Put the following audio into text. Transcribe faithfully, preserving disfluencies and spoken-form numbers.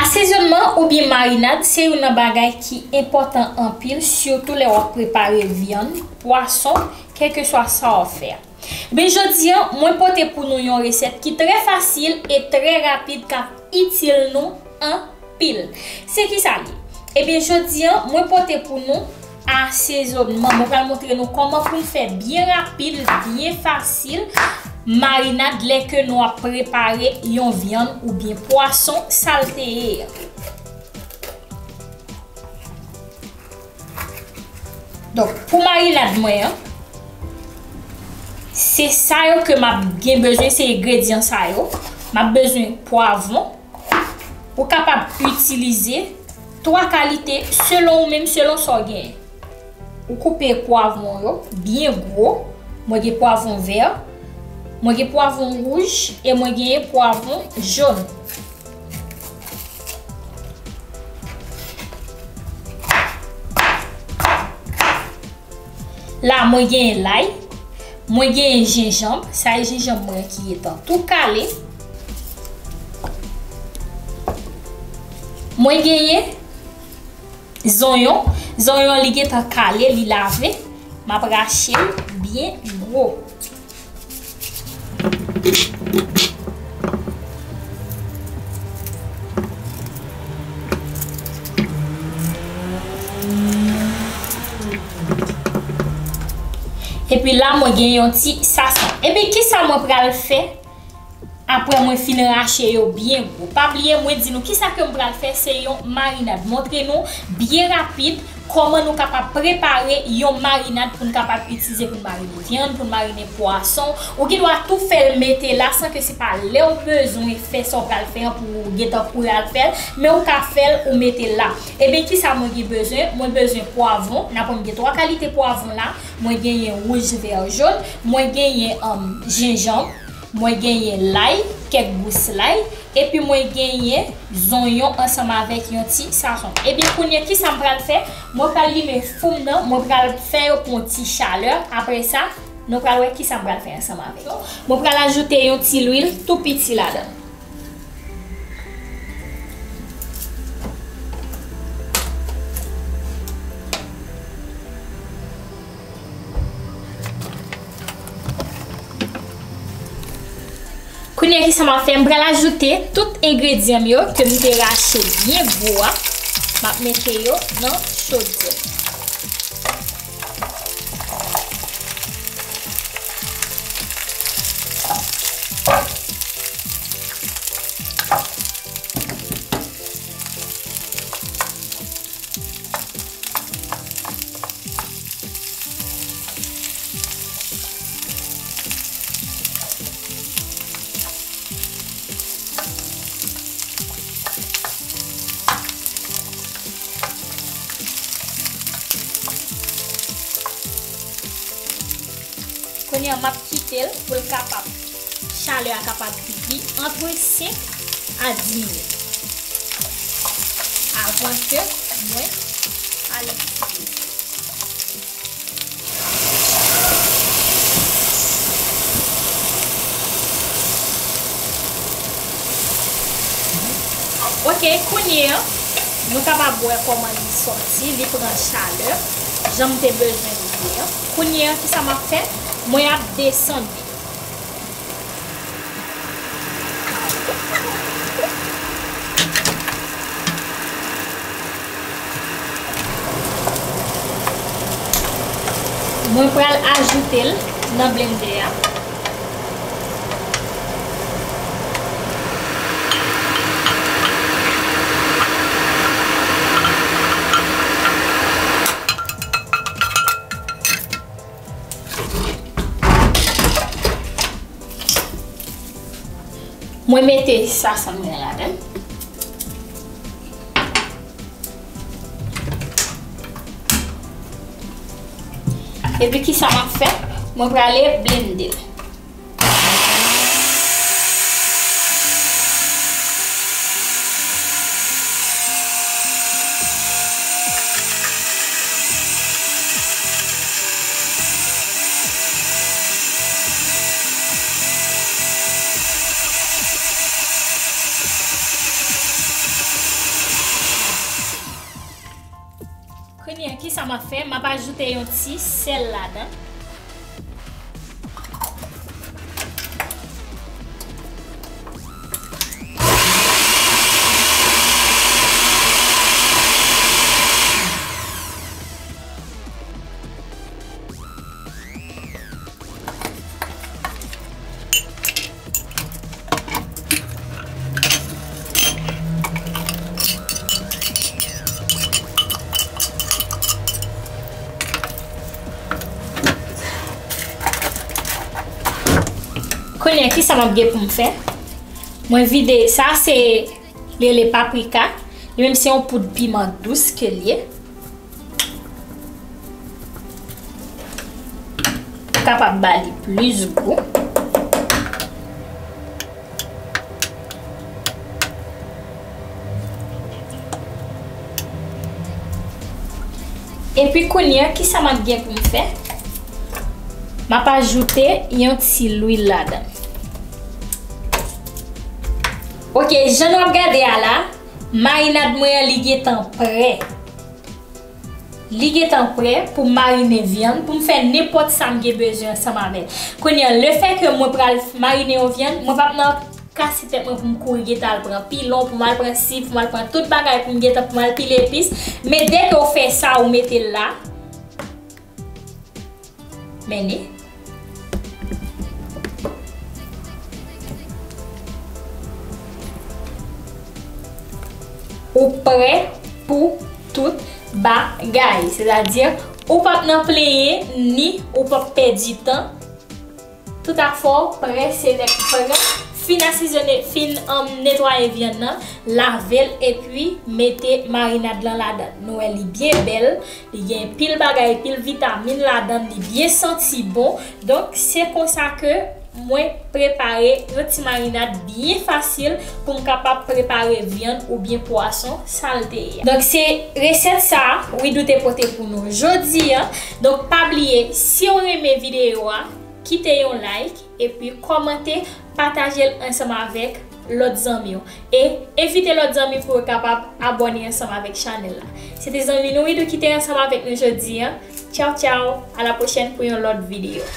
Asezonnman oubyen marinad se youn nan bagay ki enpòtan anpil, sitou lè w ap prepare vyann, pwason, kèlkeswa sa w ap fè a. Ebyen, jodi a, mwen pote pou nou yon resèt ki trè fasil e trè rapid k ap itil nou anpil. Se kisa l ye? Ebyen, jodi a, mwen pote pou nou asezonnman. Mwen pral montre nou kòman pou n fè byen rapid, byen fasil, marinad lè ke nou ap prepare yon vyann oubyen pwason salteye. Donk, pou marinad mwen an, se sa yo ke m ap gen bezwen, se engredyan sa yo. M ap bezwen pwavwon. Ou kapab itilize twa kalite selon ou menm, selon sa w genyen. Ou koupe pwavwon yo byen gwo. Mwen gen pwavwon vè, mwen gen pwavwon wouj e mwen genyen pwavwon jòn. La, mwen genyen lay, mwen genyen jenjanm, sa e jenjanm mwen ki gentan tou kale. Mwen genyen zonyon, zonyon li gentan kale, li lave, m ap rache l byen gwo. Epi la, mwen gen yon ti sason. Epi kisa mwen pral fè apre mwen fin rache yo byen gwo? Pa bliye, mwen di nou kisa ke m pral fè, se yon marinad. Montre nou byen rapid kòman nou kapab prepare yon marinad pou n kapab itilize pou n marine vyann, pou n marine pwason. Ou gen dwa tou fè l mete la san ke se pa lè w bezwen fè sa w pral fè an pou w gentan kouri al fè l, men ou ka fè l ou mete l la. Ebyen, kisa mwen gen bezwen? Mwen bezwen pwavwon. N ap wè m gen twa kalite pwavwon la. Mwen genyen wouj, vè, jòn. Mwen genyen, um, jenjanm. Mwen genyen lay, kèk gous lay, epi mwen genyen zonyon ansanm avèk yon ti sason. Ebyen, kounye a, kisa m pral fè? Mwen pral limen fou m nan, mwen pral fè yo pran ti chalè. Apre sa, nou pral wè kisa m pral fè ansanm avèk yo. Mwen pral ajoute yon ti lwil tou piti ladan. Kounye a, kisa m ap fè? M pral ajoute tout engredyan m yo ke m te rache byen gwo a. M ap mete yo nan chodyè. Kounye a, m ap kite l pou l kapab, chalè a kapab bouyi antre senk a dis minit avan ke mwen ale itilize. Ok, kounye a, nou kapab wè kòman li sòti, li pran chalè, jan m te bezwen li ye a. Kounye a, kisa m ap fè? Mwen ap desann li. Mwen pral ajoute l nan blendè a. Mwen mete sason mwen ladan. Epi kisa m ap fè? Mwen prale blende l. Kisa m ap fè? M ap ajoute yon ti sèl ladan. Kounye a, kisa m ap gen pou m fè? Mwen vide, sa se, li rele paprika. Li menm se yon poud piman dous ke l ye. Pou kapab ba li plis gou. Epi kounye a, kisa m ap gen pou m fè? M ap ajoute yon ti lwil ladan. Ok, jan nou ap gade a la, marinad mwen an, li gentan prè. Li gentan prè pou m marine vyann, pou m fè nenpòt sa m gen bezwen ansanm avè l. Kounye a, lefètke mwen pral marine yon vyann, mwen p ap nan kase tèt mwen pou m kouri gentan al pran pilon, pou m al pran si, pou m al pran tout bagay, pou m gentan, pou m al pile epis. Men dèke w fè sa, ou mete l la. Men li. Ou prè pou tout bagay. Sètadi, ou p ap nan plenyen, ni ou p ap pèdi tan. Toutafò, prè se nèg prè. Fin asizone, fin, um, netwaye vyann nan, lave l epi mete marinad lan ladan. Nou wè li byen bèl, li gen pil bagay, pil vitamin ladan, li byen santi bon. Donk, se konsa ke mwen prepare yon ti marinad byen fasil pou m kapab prepare vyann oubyen pwason sa l te ye a. Donk, se resèt sa a Widoo te pote pou nou jodi a. Donk, pa bliye, si w renmen videyo a, kite yon like, epi kòmante, pataje l ansanm avèk lòt zanmi w. E envite lòt zanmi pou yo kapab abòne ansanm avèk chanèl la. Se te zanmi nou Widoo ki te ansanm avèk nou jodi a. Tchaw, tchaw, a la pwochèn pou yon lòt videyo.